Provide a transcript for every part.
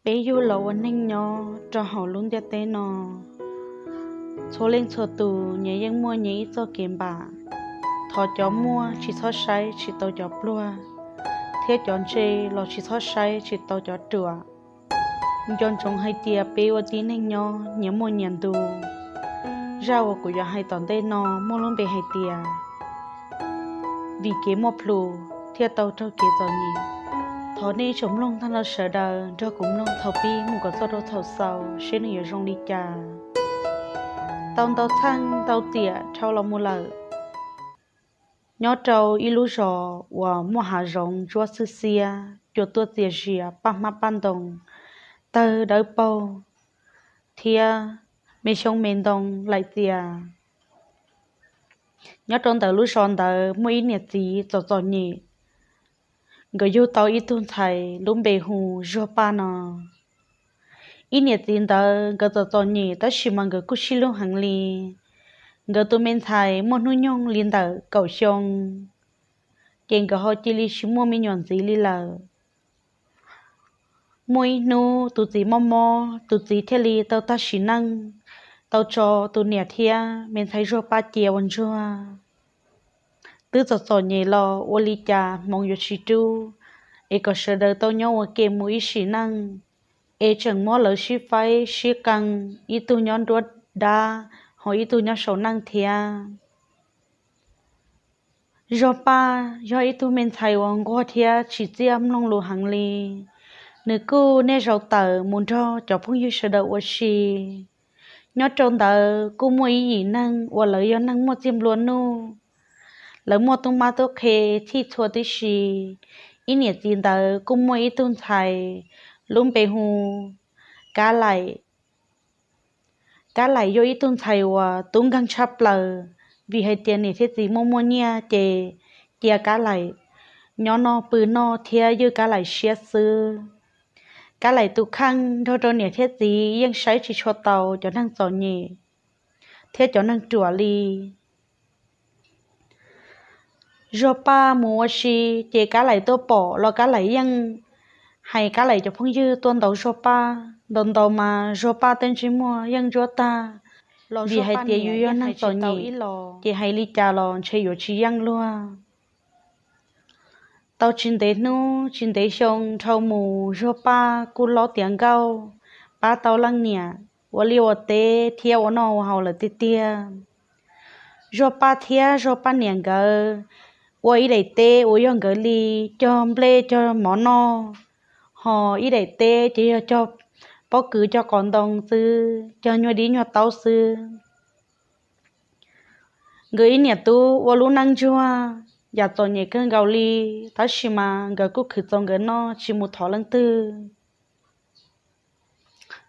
Peb yug los ua neeg nyob rau hauv lub ntiaj teb no, txhua leej txhua tus nyias yeej muaj nyias ib txoj kev npam. Thov cov muaj tsis txhob saib tsis tau cov pluag, thiab cov ntse los tsis txhob saib tsis tau cov ruam. Nco ntsoov hais tias peb ua tib neeg nyob nyias muaj nyias ntu. Zaj uas kuv yuav hais tom ntej no muaj lub npe hais tias vim kev muaj plhus thiaj tau raug kev txom nyem. Thov nej tsoom mloog tag nrho sawv daws nrog kuv mloog thaum pib mus kom txog rau thaum xaus seb nws yuav zoo li cas. Tau ntau txheej ntau tiam dhau los mus lawm, nyob rau ib lub zos uas muaj hav zoov ntsuab xwb xiab, cua tuaj txias zias, paj hmab paj ntoo, tawg dawb paug, thiab me xyoob me ntoo laim txias. Nyob rau ntawm lub zos ntawd muaj ib niam txiv txom txom nyem, nkawd yug tau ib tug ntxhais lub npe hu Zuag Paj no. Ib niam txiv ntawd nkawd txom txom nyem tab sis mas nkawd kuj sib hlub heev li. Nkawd tus me ntxhais muaj hnub nyoog li ntawm kaum xyoo, ces nkawd ho cia li tsis muaj me nyuam ntxiv li lawm. Muaj ib hnub tus txiv mob mob, tus txiv thiaj li tau tag sim neej, tau tso tus niam thiab me ntxhais Zuag Paj cia ua ntsuag. Twb txom txom nyem los ua li cas hmoov yuav tsis rub, es kom sawv daws tau nyob ua ke mus ib sim neej, es tseem muab lawv sib faib sib qee, ib tug nyob nruab dab, ho ib tug nyob saum neej thiab. Zuag Paj yog ib tug me ntxhais uas nquag thiab tsim txiaj mloog lus heev li. Nws kuj niaj zaus tawm mus nrog cov phooj ywg sawv daws ua si. Nyob rau ntawd kuj muaj ib yim neeg uas lawv yog neeg muaj txiag nplua nuj, lawv muaj tub mab tub qhe txhij txhua tib si. Ib niam txiv ntawd kuj muaj ib tug ntxhais lub npe hu Kab Laim. Kab Laim yog ib tug ntxhais uas tub nkeeg tshaj plaws, vim hais tias niam thiab txiv muaj muaj nyiaj ces cia Kab Laim nyob noj pw noj thiab ywj Kab Laim siab xwb. Kab Laim tus kheej nrog rau niam thiab txiv yeej saib tsis tshua tau cov neeg txom nyem thiab cov neeg ruam li. Zuag Paj mus ua si, ces Kab Laim tuaj pom los Kab Laim yeej hais Kab Laim cov phooj ywg tuaj ntaus Zuag Paj. Ntaus ntaus mas Zuag Paj tej ntsej muag yeej ntsuab tag, los vim hais tias yus yog neeg txom nyem, ces hais li cas los ntshe yuav tsis yeej luag. Tau tsis ntev hnub tsis ntev xyoo dhau mus, Zuag Paj kuj hlob tiav nkauj, pab tau leej niam ua liaj ua teb thiab ua noj ua haus lawm tiag tiag. Zuag Paj thiab Zuag Paj niam nkawd ua ib daim teb uas yog nkawd li cog nplej cog mov noj, ho ib daim teb ces yog cog pob kws cog qos ntoo xwb, cog nyuag dib nyuag taub xwb. Nkawd ib niam tub ua lub neej ntsuag yam txom nyem kawg nkaus li, tab sis mas nkawd kuj khwv txaus nkawd noj tsis mus thov leej twg.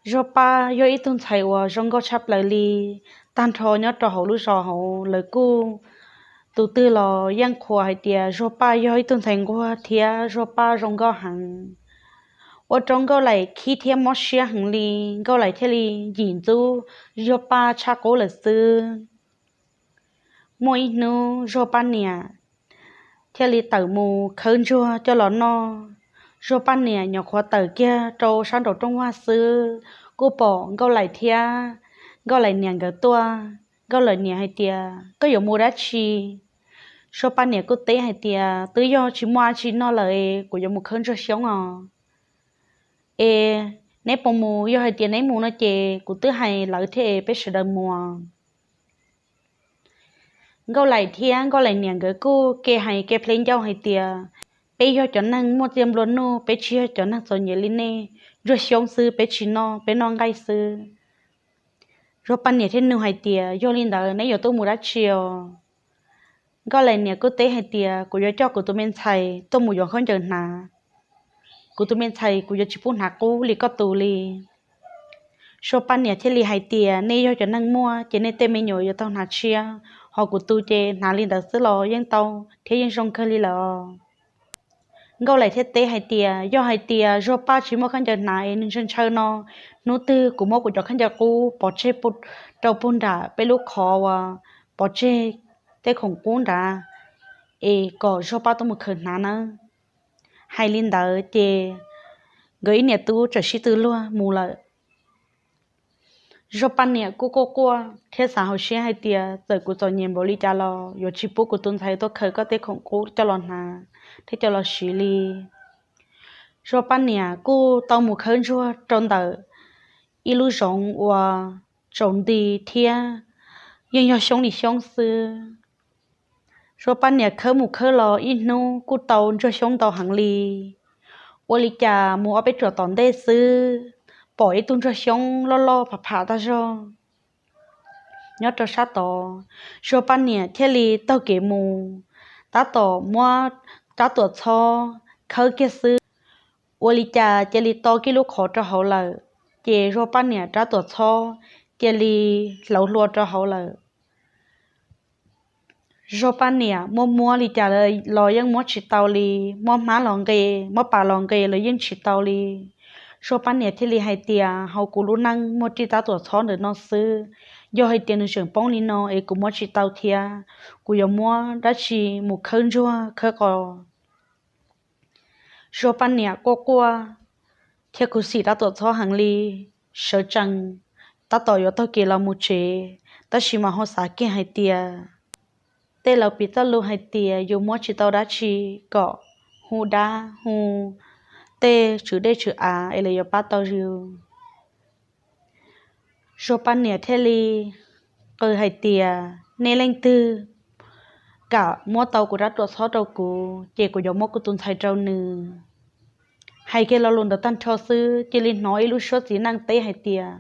Zuag Paj yog ib tug ntxhais uas zoo nkauj tshaj plaws li. Tag nrho nyob rau hauv lub zos hauv lawv kuj tus twg los yeej qhuas hais tias Zuag Paj yog ib tug ntxhais nquag thiab Zuag Paj zoo nkauj heev. Ua rau Nkauj Laim khib thiab mob siab heev li, Nkauj Laim thiaj li yim ntxub Zuag Paj tshaj qub lawm xwb. Muaj ib hnub Zuag Paj niam thiaj li tawm mus khawb ntsuag coj los noj. Zuag Paj niam nyuam qhuav tawm kiag rau sab nraum rooj vag xwb, kuj pom Nkauj Laim thiab Nkauj Laim niam nkawd tuaj. Nkauj Laim niam hais tias, Koj yuav mus dab tsi? Zuag Paj niam kuj teb hais tias, Twb yog tsis muaj dab tsi noj lawm, kuv yuav mus khawb ntsuag xyoob os. Es neb puas mus? Yog hais tias neb mus no ces kuv twb hais lawv thiab es peb sawv daws mus. Nkauj Laim thiab Nkauj Laim niam nkawd kuj ke hais ke pleb ncauj hais tias, Peb yog cov neeg muaj txiaj nplua nuj, peb tsis yog cov neeg txom nyem li nej. Ntsuag xyoob xwb peb tsis noj, peb noj nqaij xwb. Zuag Paj niam thiaj nug hais tias, Yog li ntawd neb yuav tuaj mus dab tsi os? Nkauj Laim niam kuj teb hais tias, Kuv yuav coj kuv tus me ntxhais tuaj mus yuav khaub ncaws hnav. Kuv tus me ntxhais kuv yuav tsis pub hnav qub li koj tus li. Zuag Paj niam thiaj li hais tias, Nej yog cov neeg muaj ces nej tej me nyuam yuav tau hnav tshiab, ho kuv tus ces hnav li ntawd xwb los yeej tau thiab yeej zoo kawg li lawm. Nkauj Laim thiaj teb hais tias, Yog hais tias Zuag Paj tsis muaj khaub ncaws hnav es nws ntshaw ntshaw no, hnub twg kuv muab kuv cov khaub ncaws qub pov tseg rau puag nram peb lub qhov uas pov tseg tej khoom qub nrad, es kom Zuag Paj tuaj mus khaws hnav nawb. Hais li ntawd ces nkawd ib niam tub txawm sib tw luag mus lawm. Zuag Paj niam kuj quaj quaj thiab xav hauv siab hais tias txawm kuv txom nyem npaum li cas los yuav tsis pub kuv tus ntxhais tuaj khaws koj tej khoom qub coj los hnav thiab coj los siv li. Zuag Paj niam kuj tau mus khawb ntsuag rau ntawm ib lub zoov uas tsaus nti thiab yeej yog xyoob li xyoob xwb. Zuag Paj niam khawb mus khawb los ib hnub kuj tau ntsuag xyoob ntau heev li. Ua li cas mus ob peb ruam tom ntej xwb, pom ib tug ntsuag xyoob loj loj pham pham tag zog nyob rau sab tod. Zuag Paj niam thiaj li taug kev mus, tab tom muab rab tuam txhob khawb kiag xwb, ua li cas cia li to kiag lub qhov rau hauv lawm, ces Zuag Paj niam rab tuam txhob cia li hlauv hlua rau hauv lawm. Zuag Paj niam muab muab li cas los yeej muab tsis tau li, muab hmab los nqe, muab pas los nqe los yeej tsis tau li. Zuag Paj niam thiaj li hais tias hauv kuv lub neej muaj rib rab tuam txhob ntawm no xwb, yog hais tias nws tseem poob li no es kuv muab tsis tau thiab, kuv yuav muab dab tsi mus khawb ntsuag khawb qos. Zuag Paj niam quaj quaj thiab khuv xim rab tuam txhob heev li, sawv tsees tab tom yuav taug kev los mus tsev, tab sis mas ho xav kiag hais tias tej laus piv txoj lus hais tias yus muab tsis tau dab tsi kom hu dab hu tej tswv dej tswv av es lawv yuav pab tau yus. Zuag Paj niam thiaj li qw hais tias nej leej twg kam muab tau kuv rab tuam txhob rau kuv ces kuv yuav muab kuv tus ntxhais rau nws. Hais kiag lo lus ntawd tag nrho xwb cia li hnov ib lub suab txiv neej teb hais tias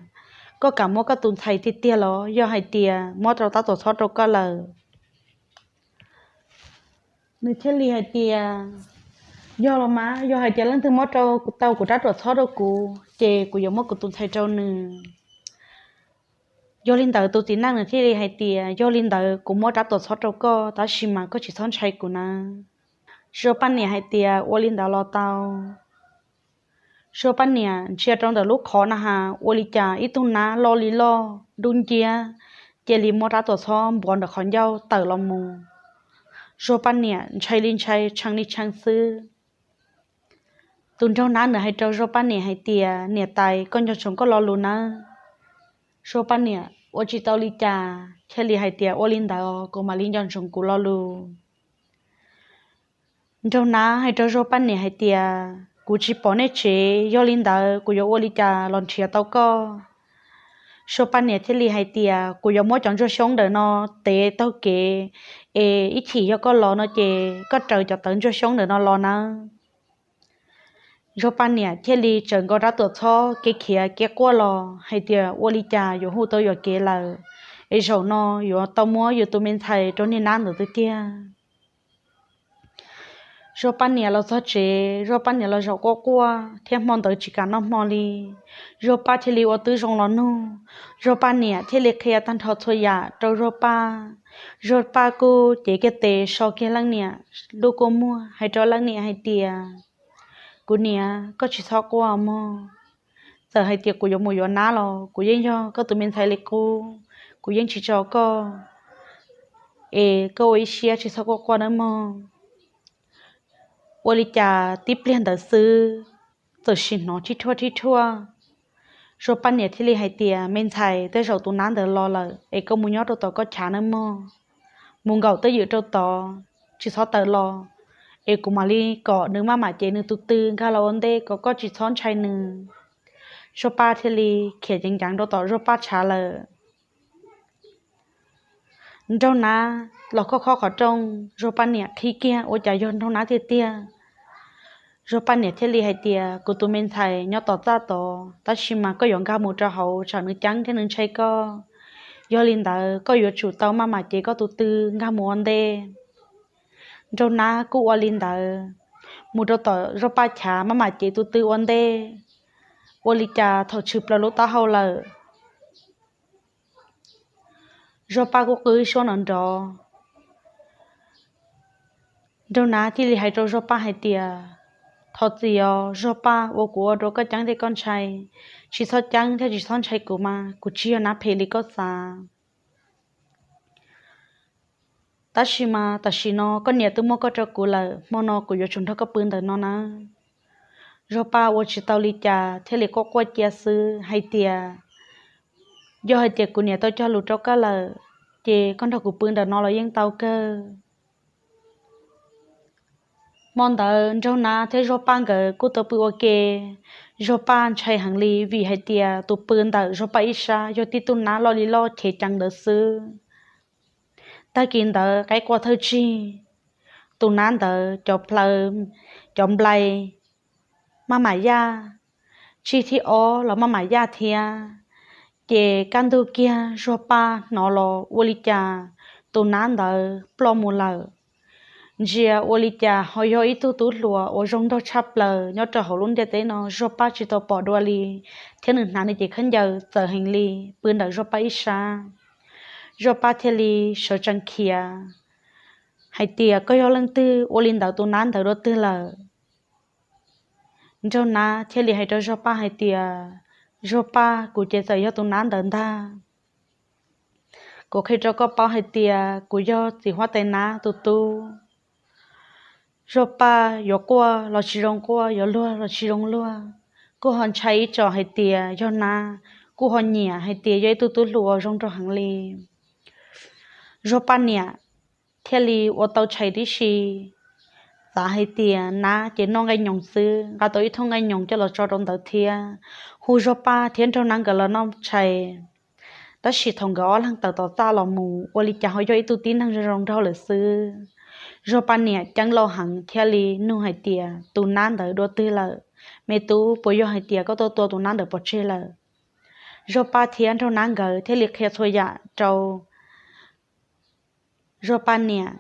koj kam muab koj tus ntxhais tiag tiag los yog hais tias muab rau rab tuam txhob rau koj lawm? Nws thiaj li hais tias yog los mas, yog hais tias leej twg muab rau tau kuv rab tuam txhob rau kuv ces kuv yuav muab kuv tus ntxhais rau nws. Yog li ntawd tus txiv neej nws thiaj li hais tias yog li ntawd kuv muab rab tuam txhob rau koj tab sis mas koj tsis txhob ntshai kuv nawb. Zuag Paj niam hais tias ua li ntawd los tau. Zuag Paj niam ntsia rau ntawm lub qhov na has ua li cas ib tug nab loj li loj dub nciab cia li muab rab tuam txhob npuav ntawm qhov ncauj tawm los mus. Zuag Paj niam ntshai li ntshai tshee li tshee xwb. Tus nraug nab nws hais rau Zuag Paj niam hais tias niam tais, koj nco ntsoov koj lo lus nawb. Zuag Paj niam ua tsis tau li cas thiaj li hais tias ua li ntawd kuv mam li nco ntsoov kuv lo lus. Nraug nab hais rau Zuag Paj niam hais tias kuv tsis pom nej tsev, yog li ntawd kuv yuav ua li cas los nrhiav tau koj? Zuag Paj niam thiaj li hais tias kuv yuav muab cov ntsuag xyoob ntawm no tev taug kev es ib chim yog koj los no ces koj raws cov tawv ntsuag xyoob ntawm no los nawb. Zuag Paj niam thiaj li tsawv nkaus rab tuam txhob kev khiav kev quaj los hais tias ua li cas yuav hu tau yuam kev lawm, es zaum no yuav tau muab yus tus me ntxhais rau niag nab ntawd tiag tiag. Zuag Paj niam los txog tsev, Zuag Paj niam los zaum quaj quaj thiab hmo ntawd tsis kam noj hmo li. Zuag Paj thiaj li ua tib zoo los nug, Zuag Paj niam thiaj li qhia tag nrho txhua yam rau Zuag Paj. Zuag Paj kuj cev kiag tes so kiag leej niam lub kua muag hais rau leej niam hais tias kuv niam, koj tsis txhob quaj mog. Txawm hais tias kuv yuav mus yuav nab los kuv yeej yog koj tus me ntxhais li qub, kuv yeej tsis tso koj, es koj ua ib siab tsis txhob quaj quaj nawb mog. Ua li cas tib pliag ntawd xwb, txawm sim hnov thib thuaj thib thuaj. Zuag Paj niam thiaj li hais tias me ntxhais, tej zaum tus nab ntawd los lawm es koj mus nyob rau tom koj chav nawb mog. Mus nkaum twj ywm rau tod, tsis txhob tawm los, es kuv mam li kom nws maj mam cev nws tus tw nkag los ua ntej kom koj tsis txhob ntshai nws. Zuag Paj thiaj li khiav ceev ceev rau tom Zuag Paj chav lawm. Nraug nab los khob khob qhov rooj, Zuag Paj niam qhib kiag ua cas yog nraug nab tiag tiag. Zuag Paj niam thiaj li hais tias kuv tus me ntxhais nyob tom txaj tod, tab sis mas koj yuav nkag mus rau hauv tsam nws ceeb thiab nws ntshai koj. Yog li ntawd koj yuav tsum tau maj mam cev koj tus tw nkag mus ua ntej. Nraug nab kuj ua li ntawd, mus rau tom Zuag Paj chav maj mam cev tus tw ua ntej. Ua li cas thaum tshwm plaws lub taub hau lawm, Zuag Paj kuj qw suab nrov nrov. Nraug nab thiaj li hais rau Zuag Paj hais tias thov txim os Zuag Paj, ua kuv ua rau koj ceeb thiab koj ntshai. Tsis txhob ceeb thiab tsis txhob ntshai kuv mas, kuv tsis yog nab phem li koj xav. Tab sis mas tam sim no koj niam twb muab koj rau kuv lawm, hmo no kuv yuav tsum nrog koj pw ntawm no nawb. Zog Paj ua tsis tau li cas thiaj li quaj quaj cia xwb hais tias, yog hais tias kuv niam tau cog lus rau koj lawm, ces koj nrog kuv pw ntawm no los yeej tau kawg. Hmo ntawd Nraug Nab thiab Zog Paj nkawd kuj tau pw ua ke. Zog Paj ntshai heev li vim hais tias tus pw ntawm Zog Paj ib sab yog tib tug nab loj li loj chev ceev ntawd xwb. Tag kis ntawd qaib qua thawj tsig, tus nab ntawd cov plaws, cov nplai maj mam yaj, tsig thib ob los maj mam yaj thiab. Ces kaj ntug kiag Zog Paj hnov los ua li cas tus nab ntawd ploj mus lawm. Ntsia ua li cas ho yog ib tug tub hluas uas zoo nraug tshaj plaws nyob rau hauv lub ntiaj teb no Zog Paj tsis tau pom dua li, thiab nws hnav nws cev khaub ncaws txawv heev li pw ntawm Zog Paj ib sab. Zog Paj thiaj li sawv tsees khiav hais tias, koj yog leej twg? Ua li ntawd tus nab ntawd dua twg lawm? Nraug Nab thiaj li hais rau Zog Paj hais tias, Zog Paj, kuv ces txawm yog tus nab ntawd ntag. Kuv qhia rau koj paub hais tias kuv yog txiv huab tais nab tus tub. Zog Paj yuav quaj los tsis zoo quaj, yuav luag los tsis zoo luag, kuj ho ntshai ib tsom hais tias yog nab, kuj ho nyiam hais tias yog ib tug tub hluas zoo nraug heev li. Zog Paj niam thiaj li ua tau tshais tib si, xav hais tias nab ces noj nqaij nyoos xwb, nqa tau ib thooj nqaij nyoos coj los tso rau ntawd thiab hu Zog Paj thiab Nraug Nab nkawd los noj tshais. Tab sis thaum nkawd ob leeg tawm tom txaj los mus ua li cas ho yog ib tug tib neeg zoo zoo nraug lawm xwb. Zog Paj niam ceeb loj heev thiaj li nug hais tias, tus nab ntawd dua twg lawm? Me tub, puas yog hais tias koj tuaj tua tus nab ntawd pov tseg lawm? Zog Paj thiab Nraug Nab nkawd thiaj li qhia txhua yam rau Zog Paj niam.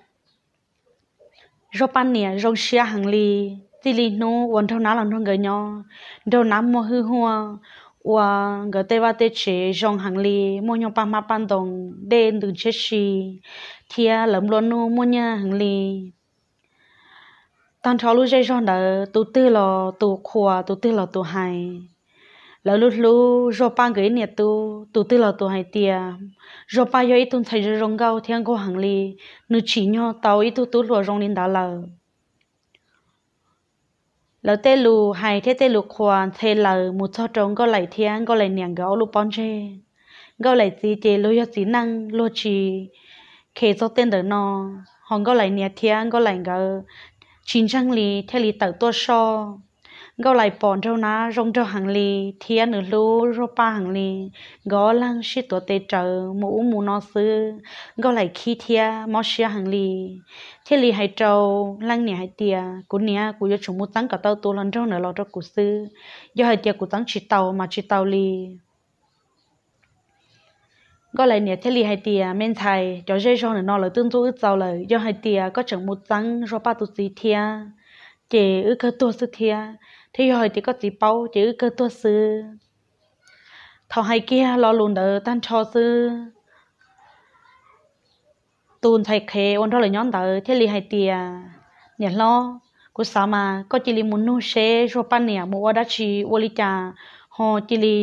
Zog Paj niam zoo siab heev li, txij li hnub uas Nraug Nab los nrog nkawd nyob, Nraug Nab muaj hwj huaj, ua nkawd tej vaj tej tsev zoo heev li, muaj nyuag paj hmab paj ntoo, dej ntws ntshiab si, thiab lawv nplua nuj muaj nyiaj heev li. Tag nrho lub zej zog ntawd tus twg los tus qhuas, tus twg los tus hais. Lawv hlub hlub Zog Paj nkawd ib niam tub, tus twg los tus hais tias Zog Paj yog ib tug ntxhais zoo zoo nkauj thiab nquag heev li, nws tsim nyog tau ib tug tub hluas zoo li ntawd lawm. Lawv tej lus hais thiab tej lus qhuas ntxhe lawm mus txog rau Nkauj Laim thiab Nkauj Laim niam nkawd ob lub pob ntseg. Nkauj Laim txiv ces luag yog txiv neej luag tsis khes txog tej ntawm no, ho Nkauj Laim niam thiab Nkauj Laim nkawd tsis ntseeg li thiaj li tawm tuaj soj. Nkauj Laim pom Nraug Nab zoo nraug heev li thiab nws hlub Zog Paj heev li, nkawd ob leeg sib tuav tes rawv mus ub mus no xwb. Nkauj Laim khib thiab mob siab heev li, thiaj li hais rau leej niam hais tias, kuv niam, kuv yuav tsum mus txeeb kom tau tus hluas nraug ntawd los rau kuv xwb, yog hais tias kuv txeeb tsis tau mas tsis tau li. Nkauj Laim niam thiaj li hais tias, me ntxhais, cov zej zog ntawm no lawv twb ntxub wb txaus lawm, yog hais tias koj tseem mus txeeb Zog Paj tus txiv thiab, ces wb kawg tuag xwb thiab, thiab yog hais tias koj txiv paub ces wb kawg tuag xwb. Thaum hais kiag lo lus ntawd tag nrho xwb, tus ntxhais qhev uas nrog lawv nyob ntawd thiaj li hais tias, niam hlob, kuv xav mas koj cia li mus nug seb Zog Paj niam mus ua dab tsi ua li cas ho cia li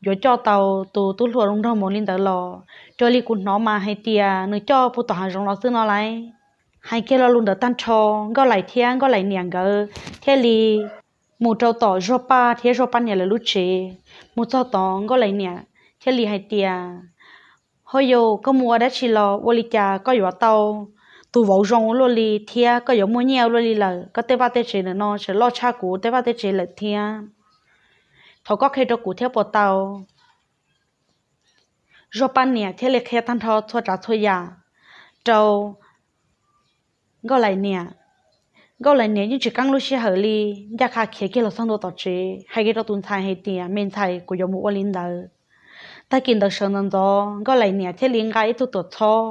yuav coj tau tus tub hluas zoo nraug mus li ntawd los. Raws li kuv hnov mas hais tias nws coj puag tom hav zoov los xwb no lauj. Hais kiag lo lus ntawd tag nrho, Nkauj Laim thiab Nkauj Laim niam nkawd thiaj li mus rau tom Zog Paj thiab Zog Paj niam lawv lub tsev. Mus txog tod Nkauj Laim niam thiaj li hais tias, ho yau, koj mus ua dab tsi los ua li cas koj yuav tau tus vauv zoo luaj li thiab koj yuav muaj nyiaj luaj li lawm? Koj tej vaj tej tsev ntawm no tseem loj tshaj kuv tej vaj tej tsev lawm thiab. Thov koj qhia rau kuv thiab puas tau? Zog Paj niam thiaj li qhia tag nrho txhua tsav txhua yam rau Nkauj Laim niam. Nkauj Laim niam yeej tsis qeeb lub sij hawm li, ncaj qha khiav kiag los txog ntua tom tsev, hais kiag rau tus ntxhais hais tias, me ntxhais, kuv yuav mus ua li ntawd. Tag kis ntawd sawv ntxov ntxov, Nkauj Laim niam thiaj li nqa ib tug tuam txhob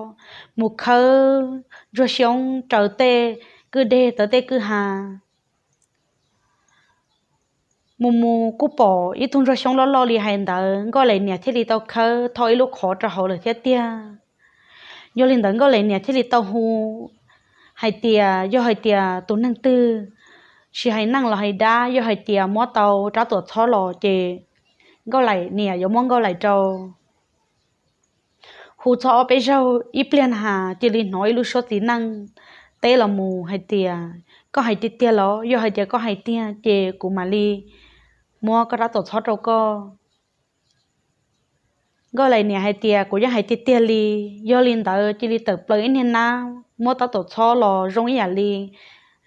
mus khawb ntsuag xyoob raws tej kwj deg, raws tej kwj ha. Mus mus kuj pom ib tug ntsuag xyoob loj loj li hais ntawd, Nkauj Laim niam thiaj li tau khawb tho ib lub qhov rau hauv lawm thiab tiag. Yog li ntawd Nkauj Laim niam thiaj li tau hu hais tias, yog hais tias tus neeg twg, tsis hais neeg los hais dab, yog hais tias muab tau rab tuam txhob los ces Nkauj Laim niam yuav muab Nkauj Laim rau. Hu txog ob peb zaug ib pliag na has cia li hnov ib lub suab txiv neej teb los mus hais tias, Koj hais tiag tiag los? Yog hais tias koj hais tiag ces kuv mam li muab koj rab taus txhob rau koj. Nkauj Laim niam hais tias, Kuv yeej hais tiag tiag li. Yog li ntawd cia li tawm plaws ib niag nab muab rab taus txhob los zoo ib yam li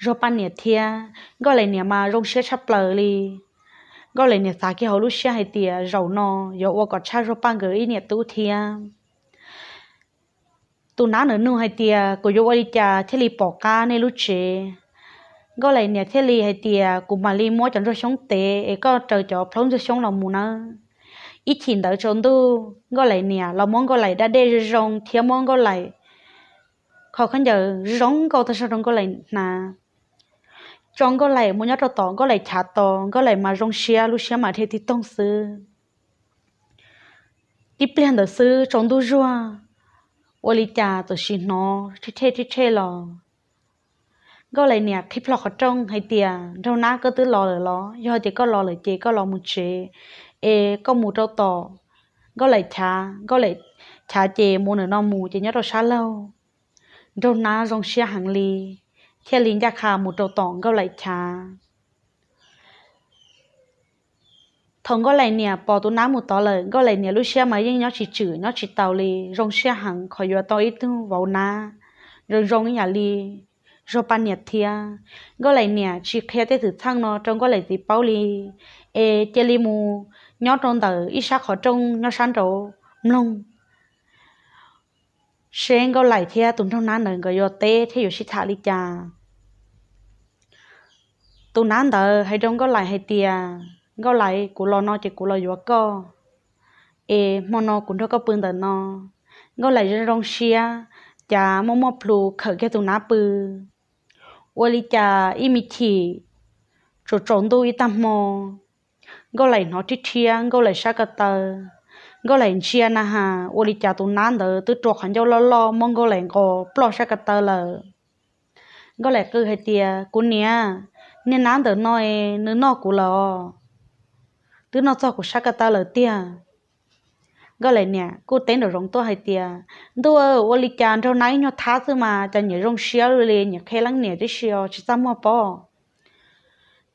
Zuag poj niam thiab. Nkauj Laim niam mas zoo siab tshaj plaws li. Nkauj Laim niam xav kiag hauv lub siab hais tias zaum no yuav ua kom tshaj Zuag poj nkawd ib niam tub thiab. Tus nab ntawd nug hais tias, Kuv yuav ua li cas thiaj li pom qab nej lub tsev? Nkauj Laim niam thiaj li hais tias, Kuv mam li muab cov ntsuag xyoob tev es koj raws cov plaub ntsuag xyoob los mus nawb. Ib chim ntawd tsaus ntuj Nkauj Laim niam los muab Nkauj Laim da dej zoo zoo thiab muab Nkauj Laim kho khaub ncaws zoo nkauj tag zog rau Nkauj Laim hnav, tso Nkauj Laim mus nyob rau tom Nkauj Laim chav tos. Nkauj Laim mas zoo siab, lub siab mas dhia tig toog xwb. Tib pliag ntawd xwb tsaus ntuj zuag, ua li cas txawm sim hnov rhej rhej rhej rhej los. Nkauj Laim niam qhib plho qhov rooj hais tias, Nraug nab, koj twb los lawm los? Yog hais tias koj los lawm ces koj los mus tsev es koj mus rau tom Nkauj Laim chav, Nkauj Laim chav ces mus ntawm no mus ces nyob rau sab laug. Nraug nab zoo siab heev li, thiaj li ncaj qha mus rau tom Nkauj Laim chav. Thaum Nkauj Laim niam pom tus nab mus tod lawm, Nkauj Laim niam lub siab mas yeej nyob tsis tswm nyob tsis taus li, zoo siab heev qhov yuav tau ib tug vauv nab zoo zoo ib yam li Zuag poj niam thiab. Nkauj Laim niam tsis qhia tej xwm txheej no rau Nkauj Laim txiv paub li, es cia li mus nyob rau ntawm ib sab qhov rooj nyob sab nraud mloog seb Nkauj Laim thiab tus nraug nab ntawd nkawd yuav teb thiab yuav sib tham li cas. Tus nab ntawd hais rau Nkauj Laim hais tias, Nkauj Laim, kuv los no ces kuv los yuav koj, es hmo no kuv nrog koj pw ntawm no. Nkauj Laim zoo zoo siab, cav muaj muaj plhus khawm kiag tus nab pw. Ua li cas ib me chim tsaus tsaus ntuj ib tag hmo, Nkauj Laim hnov rhib rhiab Nkauj Laim sab ko taw. Nkauj Laim ntsia na has, ua li cas tus nab ntawd twb rua qhov ncauj loj loj muab Nkauj Laim nqos ploj sab ko taw lawm. Nkauj Laim qw hais tias, Kuv niam, niag nab ntawm no nws noj kuv lawm os, twb noj txog kuv sab ko taw lawm tiag. Nkauj Laim niam kuj teb nraum zoov tuaj hais tias, Ntuj, ua li cas nraug nab ib nyuag thab xwb mas cas nyiam zoo siab li, nyiam qhia leej niam tib si os, tsis txaj muag pob.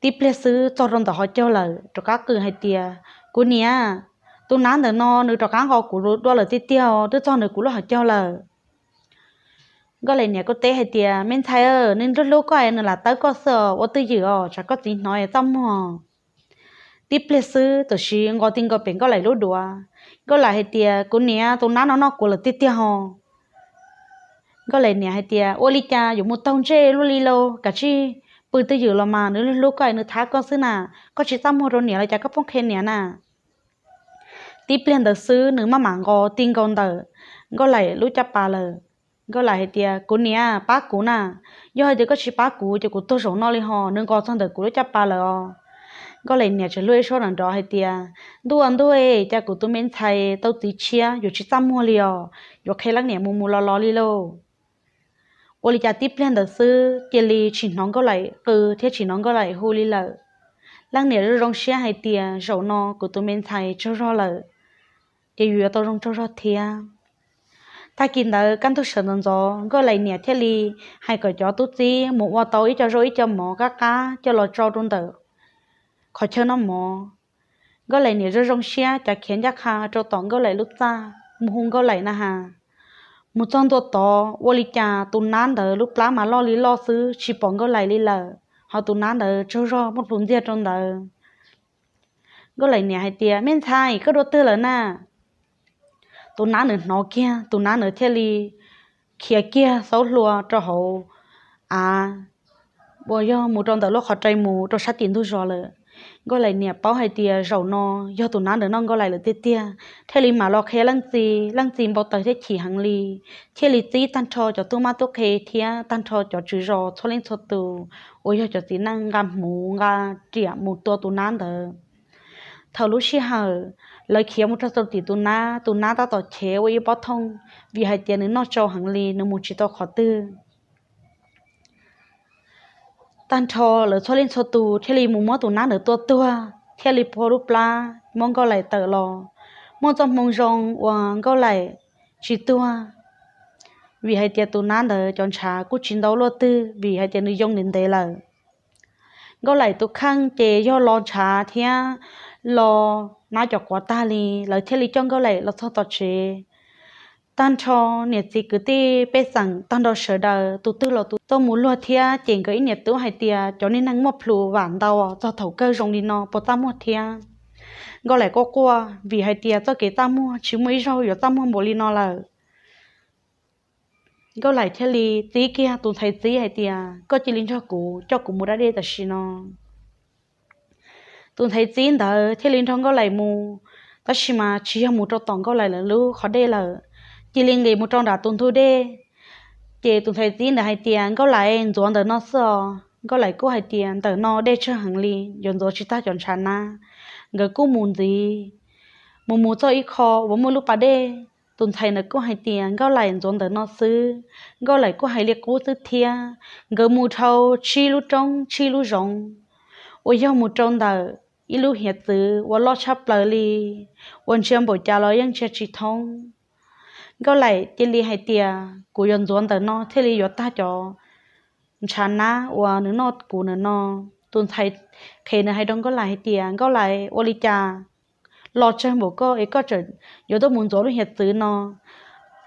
Tib pliag xwb txog rau ntawm hauv caug lawm rov qab qw hais tias, Kuv niam, tus nab ntawm no nws rov qab nqos kuv dua lawm tiag tiag os, twb txog ntawm kuv lub hauv caug lawm. Nkauj Laim niam kuj teb hais tias, Me ntxhais, nws hlub hlub koj es nws lam tawb koj xwb os, ua twj ywm os, tsam koj txiv hnov es txaj muag. Tib pliag xwb tam sim nqos ti nkaus pem Nkauj Laim lub duav. Nkauj Laim hais tias, Kuv niam, tus nab no noj kuv lawm tiag tiag os. Nkauj Laim niam hais tias, Ua li cas yuav mus taug ntsej luaj li lauj, kav tsij pw twj ywm los mas, nws hlub hlub koj es nws thab koj xwb na, koj tsis txaj muag rau niam los cas koj pheej qhia niam na. Tib pliag ntawd xwb nws maj mam nqos ti nkaus ntawm Nkauj Laim lub caj pas lawm. Nkauj Laim hais tias, Kuv niam, pab kuv na, yog hais tias koj tsis pab kuv ces kuv tuag zaum no li hos, nws nqos txog ntawm kuv lub caj pas lawm os. Nkauj Laim niam tseem luag ib suab nrov nrov hais tias, Ntuj ua ntuj, cas kuv tus me ntxhais tau txiv tshiab yuav tsis txaj muag li os, yuav qhia leej niam mus mus los los li lauj. Ua li cas tib pliag ntawd xwb cia li tsis hnov Nkauj Laim qw thiab tsis hnov Nkauj Laim hu li lawm. Leej niam zoo zoo siab hais tias, Zaum no kuv tus me ntxhais tsaug zog lawm, ces yus yuav tau zoo tsaug zog thiab. Tag kis ntawd kaj ntug sawv ntxov ntxov Nkauj Laim niam thiaj li hais kom cov tub txib mus ua tau ib co zaub ib co mov qab qab coj los tso rau ntawm qhov chaw noj mov. Nkauj Laim niam zoo zoo siab cav khiav ncaj qha rau tom Nkauj Laim lub txaj mus hu Nkauj Laim na has. Mus txog ntua tod ua li cas tus nab ntawd lub plab mas loj li loj xwb tsis pom Nkauj Laim li lawm, ho tus nab ntawd tsaug zog muaj plhus ntxiag rau ntawd. Nkauj Laim niam hais tias, Me ntxhais, koj dua twg lawm na? Tus nab nws hnov kiag, tus nab nws thiaj li khiav kiag xaub hlua rau hauv av uas yog mus rau ntawm lub qhov rai mus rau sab tim ntug zos lawm. Nkauj Laim niam paub hais tias zaum no yog tus nab ntawd noj Nkauj Laim lawm tiag tiag, thiaj li mam los qhia leej txiv. Leej txiv npau taws thiab chim heev li, thiaj li txib tag nrho cov tub mab tub qhe thiab tag nrho cov tswv zos txhua leej txhua tus uas yog cov txiv neej nqa hmuv nqa riam mus tua tus nab ntawd. Thaum lub sij hawm lawv khiav mus rau txog tim tus nab, tus nab tab tom chev ua ib pob thooj, vim hais tias nws noj tsau heev li, nws mus tsis tau qhov twg. Tag nrho lawv txhua leej txhua tus thiaj li mus muab tus nab ntawd tua tuag, thiaj li phua lub plab muab Nkauj Laim tawm los. Muaj txoj hmoo zoo uas Nkauj Laim tsis tuag, vim hais tias tus nab ntawd cov ntshav kuj tsis ntau luaj twg, vim hais tias nws yoo ntev ntev lawm. Nkauj Laim tus kheej ces yog los ntshav thiab los nab cov quav tag li, lawv thiaj li coj Nkauj Laim los txog tom tsev. Tag nrho niam txiv kwv tij pej xeem tag nrho sawv daws tus twg los tus tuaj mus luag thiab ces nkawd ib niam tub hais tias cov niag neeg muaj plhus vam ntau txog thaum kawg zoo li no puas txaj muag thiab. Nkauj Laim quaj quaj vim hais tias txoj kev txaj muag tsis muaj ib zaug yuav txaj muag npaum li no lawm. Nkauj Laim thiaj li txib kiag tus ntxhais txib hais tias koj cia li nrog kuv coj kuv mus da dej tam sim no. Tus ntxhais txib ntawd thiaj li nrog Nkauj Laim mus, tab sis mas tsis yog mus rau tom Nkauj Laim lawv lub qhov dej lawm, cia li nqis mus rau nram tus ntug dej. Ces tus ntxhais txib ntawd hais tias Nkauj Laim, ntxuav ntawm no xwb os. Nkauj Laim kuj hais tias ntawm no dej tsawg heev li, yuav ntxuav tsis tag cov ntshav nab. Nkawd kuj mus ntxiv, mus mus txog ib qho uas muaj lub pas dej. Tus ntxhais ntawd kuj hais tias Nkauj Laim, ntxuav ntawm no xwb. Nkauj Laim kuj hais li qub xwb thiab. Nkawd mus dhau tsib lub roob tsib lub zoov uas yog mus rau ntawm ib lub hiav txwv uas loj tshaj plaws li, uas ntsia npaum cas los yeej ntsia tsis thoob. Nkauj Laim cia li hais tias kuv yuav ntxuav ntawm no thiaj li yuav tag cov ntshav nab uas nws noj kuv ntawm no. Tus ntxhais qhev nws hais rau Nkauj Laim hais tias Nkauj Laim, ua li cas los tsawg npaum koj es koj tseem yuav tuaj mus ntxuav lub hiav txwv no?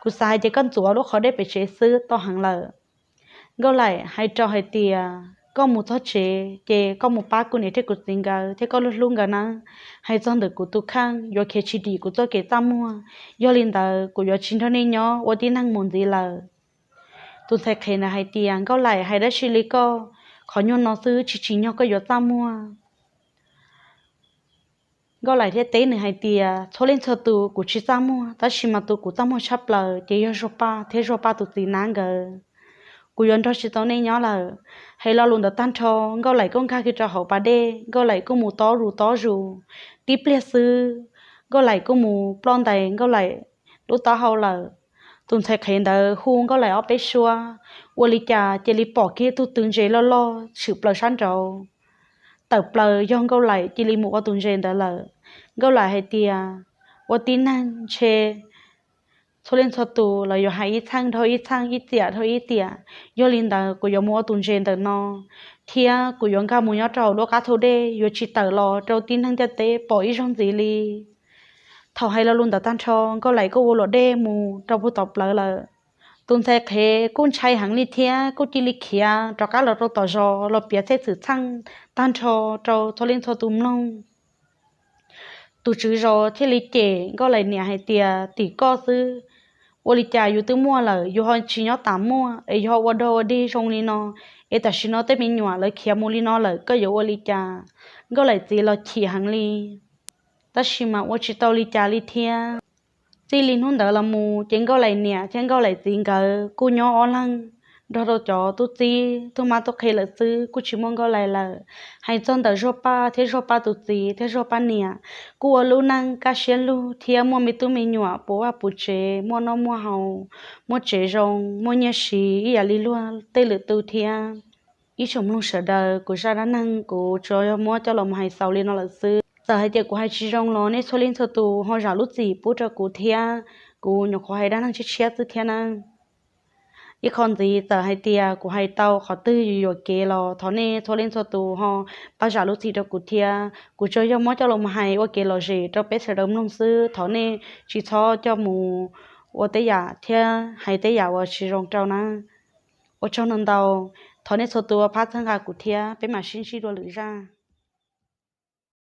Kuv xav hais tias koj ntxuav lub qhov dej pem tsev xwb tau heev lawm. Nkauj Laim hais rau hais tias koj mus txog tsev ces koj mus pab kuv niam thiab kuv txiv nkawd thiab koj hlub hlub nkawd nawb. Hais txog ntawm kuv tus kheej yuav khiav tsis dim kuv txoj kev txaj muag, yog li ntawd kuv yuav tsis nrog nej nyob ua tib neeg mus ntxiv lawm. Tus ntxhais qhev ntawd hais tias Nkauj Laim, hais dab tsi li koj, qhov nyuag no xwb tsis tsim nyog koj yuav txaj muag. Nkauj Laim thiaj teb nws hais tias txhua leej txhua tus kuv tsis txaj muag, tab sis mas tus kuv txaj muag tshaj plaws ces yog Zuag Paj thiab Zuag Paj tus txiv nab nkawd. Kuv yuav nrog tsis tau nej nyob lawm. Hais lo lus ntawd tag nrho, Nkauj Laim kuj nkag kiag rau hauv pas dej, Nkauj Laim kuj mus tob zus tob zus. Tib pliag xwb, Nkauj Laim kuj mus ploj ntais Nkauj Laim lub taub hau lawm. Tus ntxhais qhev ntawd hu Nkauj Laim ob peb suab, ua li cas cia li pom kiag tug tw ntses loj loj tshwm plaws sab nraud. Tawm plaws yog Nkauj Laim cia li mus ua tus ntses ntawd lawm. Nkauj Laim hais tias ua tib neeg ntshe txhua leej txhua tus los yuav hais ib txheej dhau ib txheej, ib tiam dhau ib tiam. Yog li ntawd kuv yuav mus ua tus ntses ntawm no, thiab kuv yuav nkag mus nyob rau hauv lub qab thu dej, yuav tsis tawm los rau tib neeg ntiaj teb pom ib zaug ntxiv li. Thaum hais lo lus ntawd tag nrho, Nkauj Laim kuj ua luam dej mus rau puag tom plawv lawm. Tus ntxhais qhev kuj ntshai heev li thiab kuj cia li khiav rov qab los rau tom zos los piav txhej xwm txheej tag nrho rau txhua leej txhua tus mloog. Tus tswv zos thiaj li cem Nkauj Laim niam hais tias tim koj xwb, ua li cas yus twb muaj lawm yus ho tsis nyob tas muaj es yus ho ua dog ua dig zoo li no, es tam sim no tej me nyuam lawv khiav mus li no lawm koj yuav ua li cas? Nkauj Laim txiv los chim heev li, tab sis mas ua tsis tau li cas li thiab. Txij li hnub ntawd los mus ces Nkauj Laim niam thiab Nkauj Laim txiv nkawd kuj nyob ob leeg nrog rau cov tub txib tub mab tub qhe lawm xwb, kuj tsis muaj Nkauj Laim lawm. Hais txog ntawm Zuag Paj thiab Zuag Paj tus txiv thiab Zuag Paj niam, kuj ua lub neej kaj siab lug thiab muaj me tub me nyuam puv vaj puv tsev, muaj noj muaj haus, muaj tsev zoo, muaj nyiaj siv ib yam li luag tej lwm tus thiab. Ib tsoom mloog sawv daws, kuv zaj dab neeg kuv tsuas yog muab coj los mus hais xaus li no lawm xwb. Txawm hais tias kuv hais tsis zoo los nej txhua leej txhua tus ho zam lub txim pub rau kuv thiab, kuv nyuam qhuav hais dab neeg tshiab tshiab xwb thiab na. Ib qho ntxiv, txawm hais tias kuv hais tau qhov twg yuam kev los thov nej txhua leej txhua tus ho pab zam lub txim rau kuv thiab. Kuv tsuas yog muab coj los mus hais ua kev lom zem rau peb sawv daws mloog xwb, thov nej tsis txhob coj mus ua tej yam thiab hais tej yam uas tsis zoo rau na. Ua tsaug ntau ntau, thov nej txhua tus ua phab txhawb nqa kuv thiab, peb mam sib ntsib dua lwm zaj.